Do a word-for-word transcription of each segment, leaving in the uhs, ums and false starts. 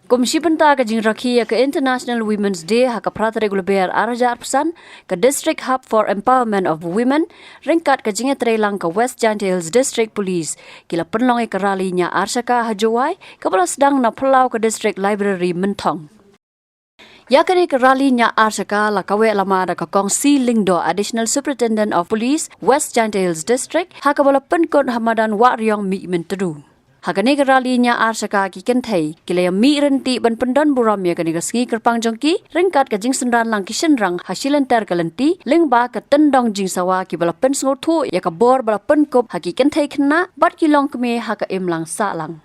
Kum shi bynta ka jingrakhe ïa ka International Women's Day ha ka phra tarik u Lber ar hajar arphew san, ka District Hub for Empowerment of Women ryngkat ka jingïatreilang ka West Jaintia Hills District Police ki la pynlong ïa ka rally ñiah ar shaka ha Jowai, kaba la sdang na phyllaw ka District Library Mynthong. Ïa kane ka rally ñiah ar shaka la kaweh lama da ka Kong C. Lyngdoh, Additional Superintendent of Police, West Jaintia Hills District, ha kaba la pynkut ha madan Wahriong Mihmyntdu. Ha kane ka rally ñiah ar shaka ki kynthei ki la ïa mih ryntih ban pyndon burom ïa kane ka sngi kyrpang jong ki ryngkat ka jingsynran lang ki shynrang ha shi lynter ka lynti lyngba ka tyndong jingsawa kiba la pynsngewthuh ïa ka bor ba la pynkup ha ki kynthei khynnah bad ki longkmie ha ka imlang sahlang.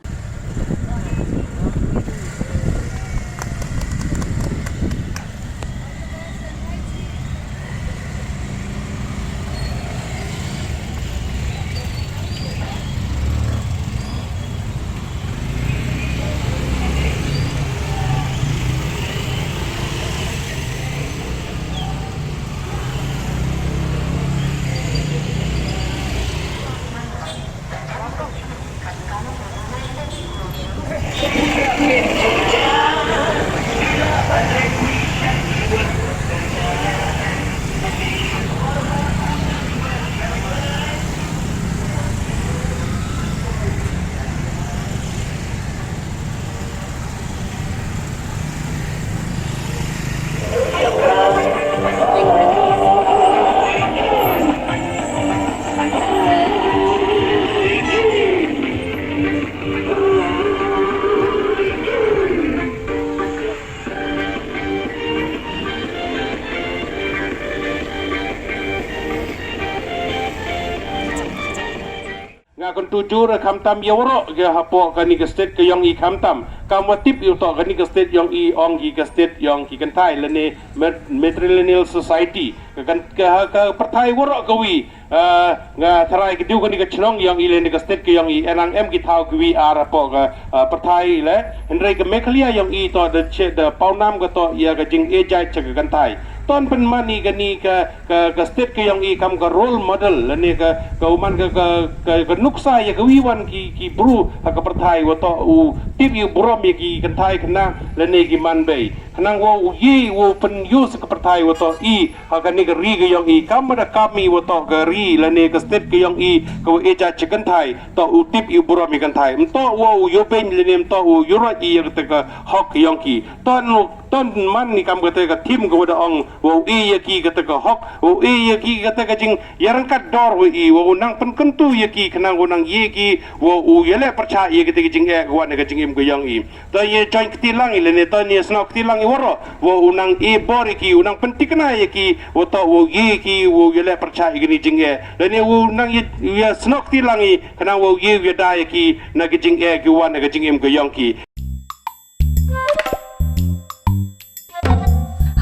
Nga kyntu jur khamtam ïa waroh ki hapoh kane ka state ka jong i khamtam. Kam wa tip ïa u toh kane ka state jong i ong ki ka state jong ki kynthai lane mat-, matrilineal society. Ka kan-, ka, ka pyrthai waroh kawi. Ah, nga tharai ka dei kane ka chnong jong i lane ka state ka jong i, enang em ki thaw kiwi ar hapoh ka, ah, pyrthai le. Hynrei ka Meghalaya jong i toh da che da pawnam ka toh ïa ka jingïeit jait cha ka kynthai. Ton pynman i kane ka ka, ka state ka jong i kam ka role model lane ka, ka u man ka, ka, ka, ka nuksa ïa kawi wan ki, ki bru ha ka pyrthai wa toh u tip ïa u burom ïa ki kynthai khynnah lane ki man bei. Khnang wa u ïa wa u pynïoh sa ka pyrthai wa toh i ha kane ka ri ka jong i kam da kam i wa toh ka ri lane ka state ka jong i ka wa ïeit jait cha kynthai toh u tip ïa u burom ïa kynthai. Ym toh wa u ïoh beiñ lane ym toh u ïoh roi ïa kata ka hok ka jong ki. Ton, ton man i kam kata ka thim ka wa da ong wa u ïa ki kata ka hok, wa u ïa ki kata ka jingïaryngkat dor wa i, wa u nang pynkyntu ïa ki khnang wa u nang ïa ki, wa u ïaleh pyrchah ïa kata ka jingeh ka wan ka jingim ka jong i. To ïa join kti lang i lane to ïa snoh kti lang i waroh, wa u nang i bor ïa ki, u nang pyntikna ïa ki, wa toh wa u ïa ki, wa u ïaleh pyrchah ïa kini jingeh. Lane u nang ïa, ïa snoh kti lang i khnang wa u ïa, ïa da ïa ki na ka jingeh ka wan ka jingim ka jong ki.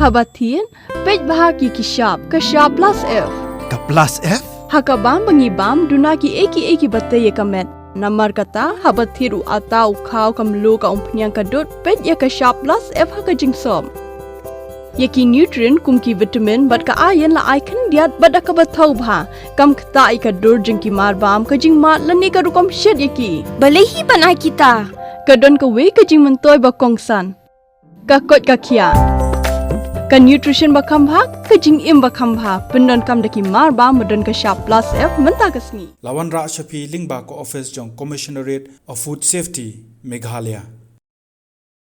Haba thied, peit bha ki ki shap, ka shap plus F. Ka plus F? Ha ka bam ba ngi bam, duna ki ei ki ei ki ba tei ïa ka met. Namar kata, haba thied u ata u khaw ka mluh ka umphniang ka dud, peit ïa ka shap plus F ha ka jingsop. Ïa ki nutrient kum ki vitamin bad ka iron la ai khyndiat bad da kaba thaw bha. Kam ktah ïa ka dur jong ki mar bam, ka jingmad lane ka rukom shet ïa ki. Balei hi ban ai kita? Ka don kawei ka jingmyntoi ba kongsan. Ka koit ka khiah. Ka nutrition ba kham bha, ka jingim ba kham bha. Pyndonkam da ki mar bam ba don ka shap plus F mynta ka sngi. La wanrah sha phi lyngba ka office jong Commissionerate of Food Safety, Meghalaya.